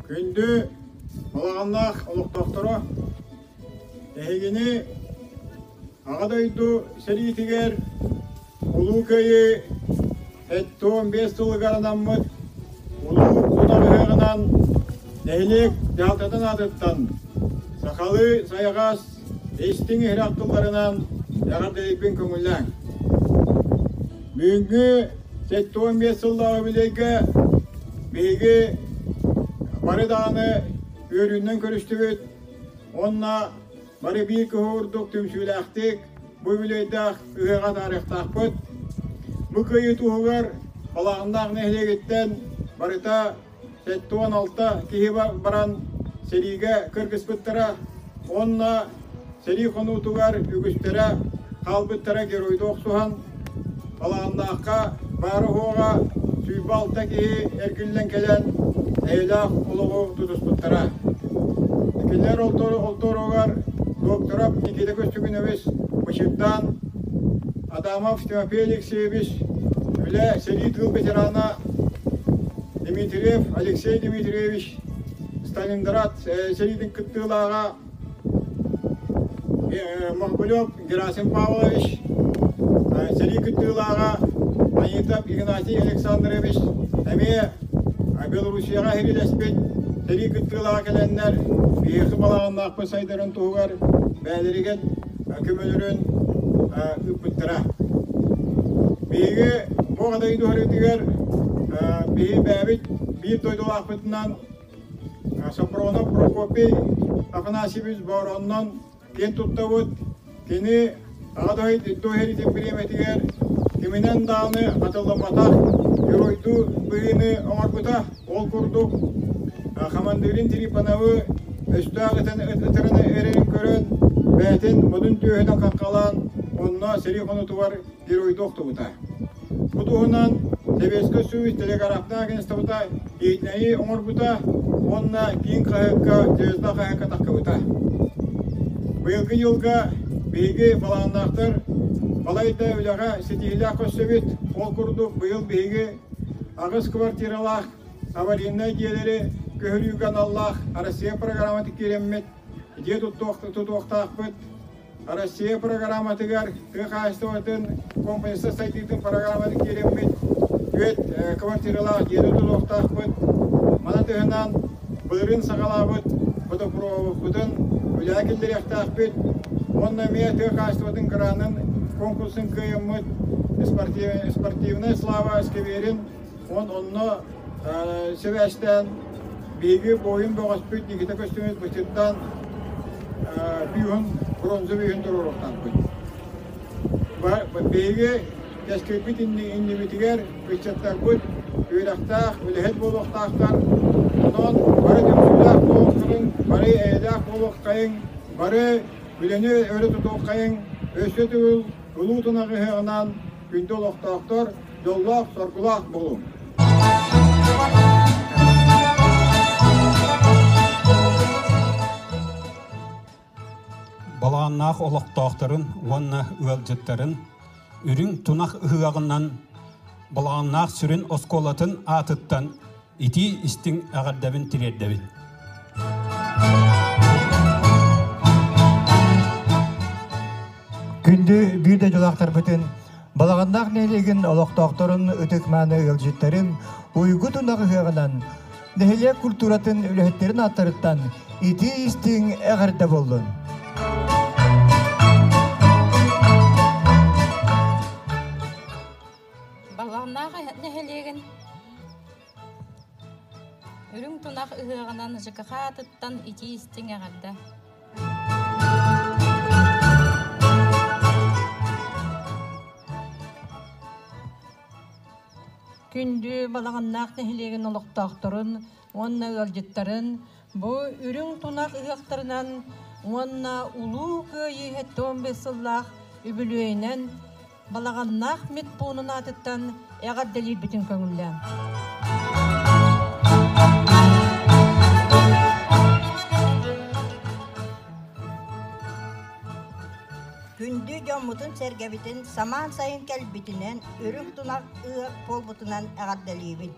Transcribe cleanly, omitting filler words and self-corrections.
Күндү балаҕаннаах олохтоохторо, эһигини Аҕа дойду сэриитигэр Улуу Кыайыы 75 сылыгар анаммыт Улуу Тунах ыһыаҕынан нэһилиэк дьаһалтатын аатыттан сахалыы сайаҕас истиҥ иһирэх тылларынан эҕэрдэлиирбин көҥүллээҥ. Бүгүҥҥү 75 сыллаах үбүлүөйгэ биһиги бары даҕаны үөрүүнэн көрүстүбүт уонна бары биир киһи курдук түмсүүлээхтик бу үбүлүөйдээх ыһыаҕа таарыахтаахпыт. Бу кыайыы туһугар Балаҕаннаах нэһилиэгиттэн барыта 76 киһи баран сэриигэ кыргыспыттара уонна сэрии хонуутугар үгүстэрэ хаалбыттара геройдуу охсуһан Балаҕаннаахха баара-суоҕа 26 киһи эргиллэн кэлэн эйэлээх олоҕу тутуспуттара. Кинилэр олторугар Докторов Никита Көстөкүнэбис Мычырдаан, Адамов Тимофей Алексеевич, үлэ сэрии тыыл ветерана Дмитриев Алексей Дмитриевич, Сталинград сэриитин кыттыылааҕа Мохбулев Герасим Павлович, сэрии кыттыылааҕа Аитов Игнатий Александрович эмиэ Белоруссияҕа сэриилэспит сэрии кыттыылааҕа кэлэннэр биһиэхэ балаҕаннаахпыт сайдарын туһугар бэйэлэригэр көмөлөрүн ыыппыттара. Биһиги бу аҕа дойду уһарыытыгар биһи бэйэбит биир дойдулаахпытынан Сопронов Прокопий Афанасьевич Боороннон киэн туттабыт. Кини Аҕа дойду сэриитин бириэмэтигэр киминэн даҕаны хатылламматах геройдуу быһыыны оҥорбута. Ол курдук, хамандыырын Трифоновы өстөөх ытырын эрэрин көрөн, бэйэтин модун түөһүнэн хаххалаан, онно сэрии хонуутугар геройдуу охтубута. Бу туһунан Сэбиэскэй Союз телеграфтаах агентствота иһитиннэрии оҥорбута уонна киин хаһыакка Звезда хаһыакка тахсыбыта. Быйылгы дьылга биһиги балааннаахтар балайда үлэҕэ ситиһиилээх көрсөбүт. Ол курдук быйыл биһиги аҕыс квартиралаах аварийнай дьиэлэри көһөрүүгэ аналлаах Россия программата киирэммит дьиэ тутуохтаахпыт. Россия программатыгар тыа хаһаайыстыбатын комплекса сайдыытын программатын киириммит үөт квартиралаах дьиэни тутуохтаахпыт. Маны таһынан былырыын саҕалаабыт водопроводпутун үлэҕэ киллэриэхтээхпит. Уонна эмиэ тыа хаһаайыстыбатын гранын конкурсун кыайаммыт спортивная слава скверин онно сибээстээн биһиги буойун бөҕөспүт Никита Көстөмүс бычырдаан бүүһүн бронза бүүһүн туруоруохтаахпыт. Биһиги кэскилбит иннибитигэр ыччаттарбыт үөрэхтээх, үлэһит буолуохтаахтар. Онон бары түмсүүлээх буолуохтарын, бары эйэлээх буолуоххайыҥ, бары үлэни өрө тутуоххайыҥ, өссө төгүл Улуу Тунах ыһыаҕынан күндү олохтоохтор, дьоллоох-соргулаах буолуҥ! Балаҕаннаах олохтоохторун уонна ыалдьыттарын Үрүҥ Тунах ыһыаҕынан Балаҕаннаах сүрүн оскуолатын аатыттан итии истиҥ эҕэрдэбин тириэрдэбин. Күндү биир дойдулаахтарбытын Балаҕаннаах нэһилиэгин олохтоохторун ытык-мааны ыалдьыттарын уйгу тунах ыһыаҕынан нэһилиэк культуратын үлэһиттэрин ааттарыттан итии-истиҥ эҕэрдэ буоллун! Балаҕаннаах нэһилиэгин Үрүҥ тунах ыһыаҕынан ЖКХ аатыттан итии-истиҥ эҕэрдэ! Күндү Балаҕаннаах нэһилиэгин олохтоохторун уонна ыалдьыттарын бу үрүҥ тунах ыһыахтарынан уонна Улуу Кыайыы 75 сыллаах үбүлүөйүнэн Балаҕаннаах медпуунун аатыттан эҕэрдэлиирбитин көҥүллээҥ. Күндү дьоммутун-сэргэбитин самаан сайын кэлбитинэн, үрүҥ тунах ыһыах буолбутунан эҕэрдэлиибин.